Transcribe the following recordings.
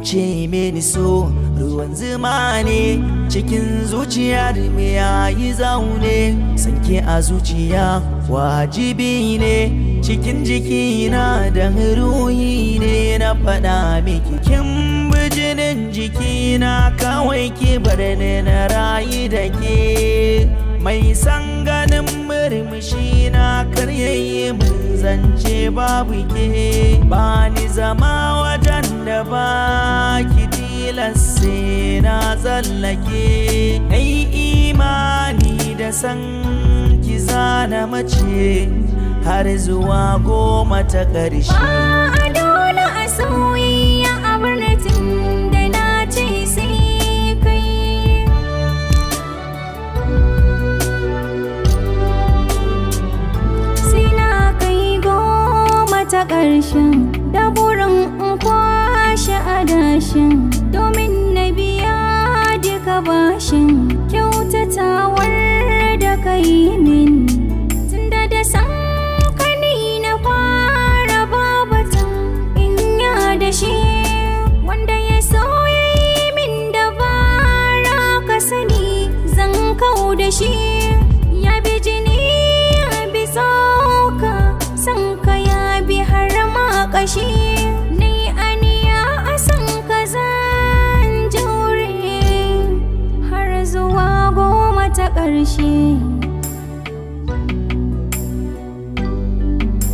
Ce mini so ruwan zuma ne cikin zuciyar mu yayi zaune, sanke a zuciya wajibi ne cikin jikina da ruhi ne. Na faɗa miki kin bi jinin jikina, kawai ki bar ni na rayu da ke. Mai san ganin murmushi na karyayi mun zance babu ke, ba ni zama wajen da ba ki tilas sai na tsallake. Ai imani da san ki zana mace har zuwa 10 ta ƙarshe. Ba a dole a soyayya a birnin da na ce sai kai. Sai na kai 10 ta ƙarshen da burin in kwashe adashin, domin na biya duka bashin kyautatawar da kai min. Tunda da san ka ni na fara babatan in ya da shi, wanda ya so ya yi min dabara ka sani zan kau da shi. Ya bi jini ya bi tsoka, san ka ya bi har ma ƙashi. Ni aniya a san ka zan jure har zuwa 10 ta ƙarshe.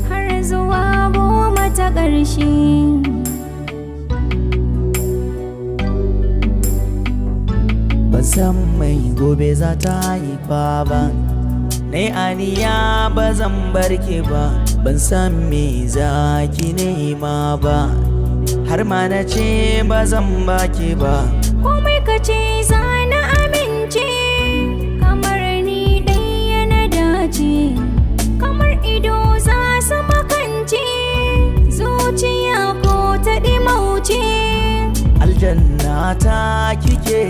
Har zuwa 10 ta ƙarshe. Ban san mai gobe za ta haifa ba, nai aniya ba zan bar ki ba, ban san me za ki nema ba, har ma na ce ba zan baki ba. Komai ka ce za na amince, kamar ni ɗaya na dace, kamar ido za su makance, zuciya ko ta ɗimauce. Aljanna ta kike,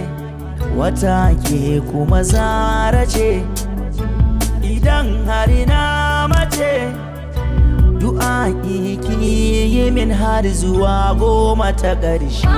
wata ke kuma zara ce, idan har na mace du'a ki yi min har zuwa 10 ta ƙarshe.